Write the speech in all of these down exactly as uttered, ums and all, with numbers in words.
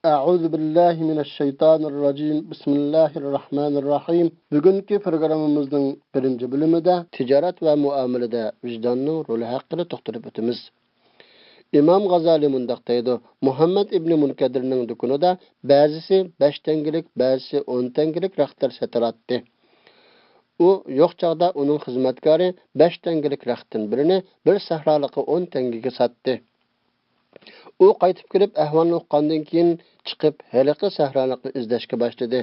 أعوذ بالله من الشيطان الرجيم. بسم الله الرحمن الرحيم. بۈگۈنكى پروگراممىمىزنىڭ بىرىنچى بۆلۈمىدە تىجارەت ۋە مۇئامىلىدە ۋىجداننىڭ رولى ھەققىدە توختىلىپ ئۆتىمىز. ئىمام غازالى مۇنداق دەيدۇ: مۇھەممەد ئىبنى مۇنكەدىرنىڭ دۇكىنىدا بەزىسى بەش تەڭگىلىك، بەزىسى ئون تەڭگىلىك رەختلەر سېتىلاتتى. ئۇ يوق چاغدا ئۇنىڭ خىزمەتكارى بەش تەڭگىلىك رەختتىن بىرىنى بىر سەھرالىققا ئون تەڭگىگە ساتتى. ئۇ قايتىپ كېلىپ ئەھۋالنى ئۇققاندىن كېيىن چىقىپ ھېلىقى سەھرالىقنى ئىزدەشكە باشلىدى.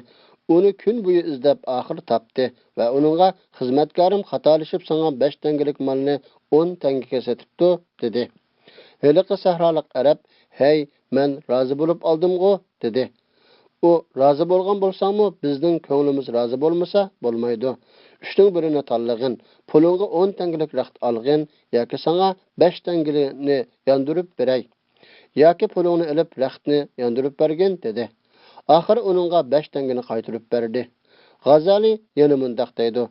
ئۇنى كۈن بويى ئىزدەپ ئاخىرى تاپتى ۋە ئۇنىڭغا: «خىزمەتكارىم خاتالىشىپ ساڭا بەش تەڭگىلىك مالنى ئون تەڭگىگە سېتىپتۇ» دېدى. ھېلىقى سەھرالىق ئەرەب: «ھەي، مەن رازى بولۇپ ئالدىمغۇ؟» دېدى. ئۇ: «رازى بولغان بولساڭمۇ، بىزنىڭ كۆڭلىمىز رازى بولمىسا بولمايدۇ. ئۈچنىڭ بىرىنى تاللىغىن، پۇلۇڭغا ئون تەڭگىلىك رەخت ئالغىن ياكى ساڭا بەش تەڭگىنى ياندۇرۇپ بېرەي. ياكى پۇلۇڭنى ئېلىپ، رەختنى ياندۇرۇپ بەرگىن» دېدى. ئاخىرى ئۇنىڭغا بەش تەڭگىنى قايتۇرۇپ بەردى. غازالى يەنە مۇنداق دەيدۇ: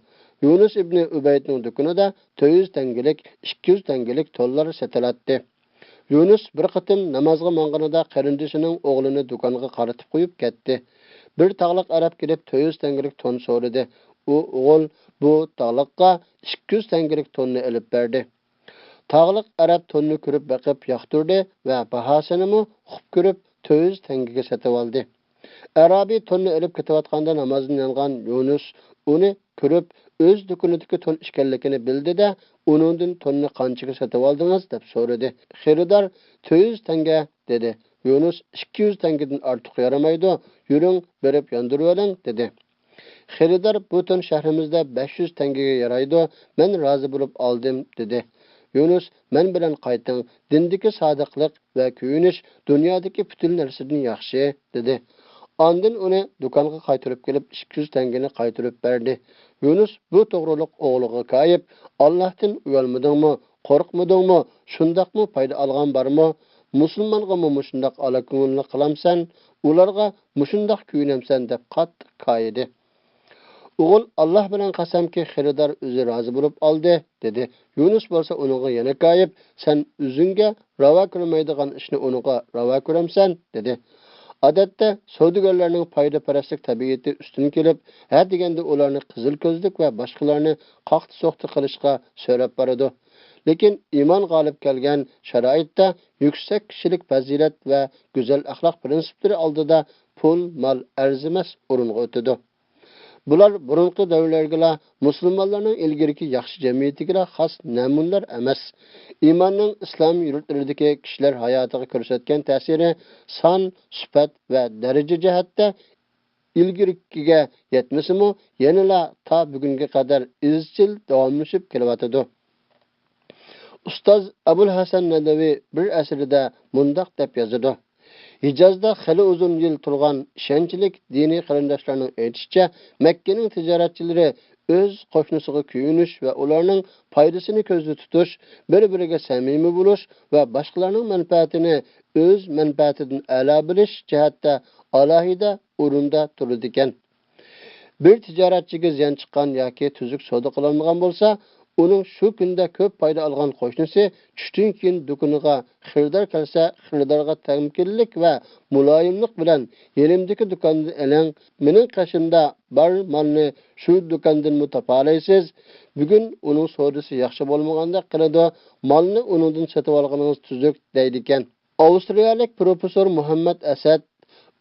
يۇنۇس ئىبنى ئۇبەيدنىڭ دۇكىنىدا تۆت يۈز تەڭگىلىك، ئىككى يۈز تەڭگىلىك تونلار سېتىلاتتى. يۇنۇس بىر قېتىم نامازغا ماڭغىنىدا قېرىندىشىنىڭ ئوغلىنى دۇكانغا قارىتىپ قويۇپ كەتتى. بىر تاغلىق ئەرەب كېلىپ تۆت يۈز تەڭگىلىك تون سورىدى. ئۇ ئوغۇل بۇ تاغلىققا ئىككى يۈز تەڭگىلىك توننى ئېلىپ بەردى. تاغلىق ئەرەب توننى كۆرۈپ بېقىپ ياقتۇردى ۋە باھاسىنىمۇ خۇپ كۆرۈپ تۆت يۈز تەڭگىگە سېتىۋالدى. ئەرابىي توننى ئېلىپ كېتىۋاتقاندا نامازدىن يانغان يۇنۇس ئۇنى كۆرۈپ، ئۆز دۇكىنىدىكى تون ئىكەنلىكىنى بىلدى-دە، ئۇنىڭدىن توننى قانچىگە سېتىۋالدىڭىز دەپ سورىدى. خېرىدار تۆت يۈز تەڭگە دېدى. يۇنۇس ئىككى يۈز تەڭگىدىن ئارتۇق يارىمايدۇ، يۈرۈڭ، بېرىپ ياندۇرۇۋېلىڭ دېدى. خېرىدار بۇ تون شەھىرىمىزدە بەش يۈز تەڭگىگە يارايدۇ، مەن رازى بولۇپ ئالدىم دېدى. يۇنۇس مەن بىلەن قايتىڭ، دىندىكى سادىقلىق ۋە كۆيۈنۈش دۇنيادىكى پۈتۈن نەرسىدىن ياخشى دېدى. ئاندىن ئۇنى دۇكانغا قايتۇرۇپ كېلىپ ئىككى يۈز تەڭگىنى قايتۇرۇپ بەردى. يۇنۇس بۇ توغرۇلۇق ئوغلىغا كايىپ، ئاللاھتىن ئۇيالمىدىڭمۇ، قورقمىدىڭمۇ، شۇنداقمۇ پايدا ئالغان بارمۇ؟ مۇسۇلمانغىمۇ مۇشۇنداق ئالاكۆڭۈللۈك قىلامسەن؟ ئۇلارغا مۇشۇنداق كۆيۈنەمسەن دەپ قاتتىق كايىدى. ئوغۇل ئاللاھ بىلەن قەسەمكى خېرىدار ئۆزى رازى بولۇپ ئالدى دېدى. يۇنۇس بولسا ئۇنىڭغا يەنە كايىپ، سەن ئۆزۈڭگە راۋا كۆرمەيدىغان ئىشنى ئۇنىڭغا راۋا كۆرەمسەن دېدى. ئادەتتە سودىگەرلەرنىڭ پايدىپەرەسلىك تەبىئىتى ئۈستۈن كېلىپ، ھە دېگەندە ئۇلارنى قىزىل كۆزلۈك ۋە باشقىلارنى قاقتى-سوقتى قىلىشقا سۆرەپ بارىدۇ. لېكىن ئىمان غالىب كەلگەن شارائىتتا يۈكسەك كىشىلىك پەزىلەت ۋە گۈزەل ئەخلاق پىرىنسىپلىرى ئالدىدا پۇل، مال ئەرزىمەس ئورۇنغا ئۆتىدۇ. بۇلار بۇرۇنقى دەۋرلەرگىلا، مۇسۇلمانلارنىڭ ئىلگىرىكى ياخشى جەمئىيىتىگىلا خاس نەمۇنىلەر ئەمەس. ئىماننىڭ ئىسلام يۇرتلىرىدىكى كىشىلەر ھاياتىغا كۆرسەتكەن تەسىرى سان، سۈپەت ۋە دەرىجە جەھەتتە ئىلگىرىكىگە يەتمىسىمۇ، يەنىلا تا بۈگۈنگە قەدەر ئىزچىل داۋاملىشىپ كېلىۋاتىدۇ. ئۇستاز ئەبۇل ھەسەن نەدەۋى بىر ئەسىرىدە مۇنداق دەپ يازىدۇ: ھىجازدا خېلى ئۇزۇن يىل تۇرغان ئىشەنچلىك دىنىي قېرىنداشلارنىڭ ئېيتىشىچە، مەككىنىڭ تىجارەتچىلىرى ئۆز قوشنىسىغا كۆيۈنۈش ۋە ئۇلارنىڭ پايدىسىنى كۆزدە تۇتۇش، بىر-بىرىگە سەمىمىي بولۇش ۋە باشقىلارنىڭ مەنپەئەتىنى ئۆز مەنپەئەتىدىن ئەلا بىلىش جەھەتتە ئالاھىدە ئورۇندا تۇرىدىكەن. بىر تىجارەتچىگە زىيان چىققان ياكى تۈزۈك سودا قىلالمىغان بولسا، ئۇنىڭ شۇ كۈندە كۆپ پايدا ئالغان قوشنىسى چۈشتىن كېيىن دۇكىنىغا خېرىدار كەلسە، خېرىدارغا تەمكىنلىك ۋە مۇلايىملىق بىلەن: «يېنىمدىكى دۇكاندىن ئېلىڭ، مېنىڭ قېشىمدا بار مالنى شۇ دۇكاندىنمۇ تاپالايسىز، بۈگۈن ئۇنىڭ سودىسى ياخشى بولمىغاندەك قىلىدۇ، مالنى ئۇنىڭدىن سېتىۋالغىنىڭىز تۈزۈك» دەيدىكەن. ئاۋسترىيەلىك پروفېسسور مۇھەممەد ئەسەد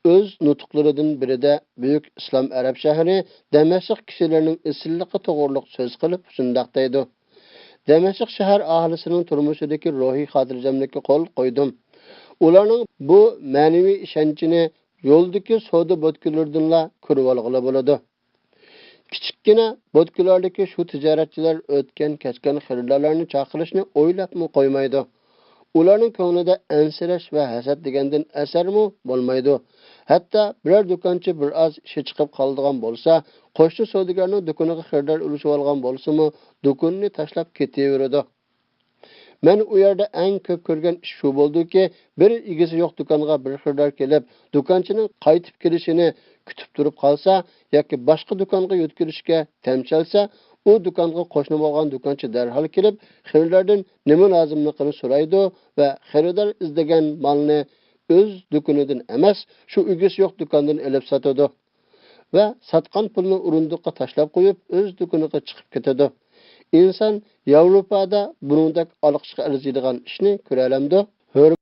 ئۆز نۇتۇقلىرىدىن بىرىدە بۈيۈك ئىسلام ئەرەب شەھىرى دەمەشق كىشىلىرىنىڭ ئېسىللىقى توغرۇلۇق سۆز قىلىپ شۇنداق دەيدۇ: دەمەشق شەھەر ئاھالىسىنىڭ تۇرمۇشىدىكى روھىي خاتىرجەملىككە قول قويدۇم. ئۇلارنىڭ بۇ مەنىۋى ئىشەنچىنى يولدىكى سودا بوتكىلىرىدىنلا كۆرۈۋالغىلى بولىدۇ. كىچىككىنە بوتكىلاردىكى شۇ تىجارەتچىلەر ئۆتكەن-كەچكەن خېرىدارلارنى چاقىرىشنى ئويلاپمۇ قويمايدۇ. ئۇلارنىڭ كۆڭلىدە ئەنسىرەش ۋە ھەسەت دېگەندىن ئەسەرمۇ بولمايدۇ. ھەتتا بىرەر دۇكانچى بىر ئاز ئىشى چىقىپ قالىدىغان بولسا، قوشنا سودىگەرنىڭ دۇكىنىغا خېرىدار ئۇرۇشۇۋالغان بولسىمۇ، دۇكىنىنى تاشلاپ كېتىۋېرىدۇ. مەن ئۇ يەردە ئەڭ كۆپ كۆرگەن ئىش شۇ بولدىكى، بىر ئىگىسى يوق دۇكانغا بىر خېرىدار كېلىپ، دۇكانچىنىڭ قايتىپ كېلىشىنى كۈتۈپ تۇرۇپ قالسا ياكى باشقا دۇكانغا يۆتكىلىشكە تەمشەلسە، ئۇ دۇكانغا قوشنا بولغان دۇكانچى دەرھال كېلىپ، خېرىداردىن نېمە لازىملىقىنى سورايدۇ ۋە خېرىدار ئىزدىگەن مالنى ئۆز دۇكىنىدىن ئەمەس، شۇ ئىگىسى يوق دۇكاندىن ئېلىپ ساتىدۇ ۋە ساتقان پۇلنى ئورۇندۇققا تاشلاپ قويۇپ، ئۆز دۇكىنىغا چىقىپ كېتىدۇ. ئىنسان ياۋروپادا بۇنىڭدەك ئالقىشقا ئەرزىيدىغان ئىشنى كۆرەلەمدۇ؟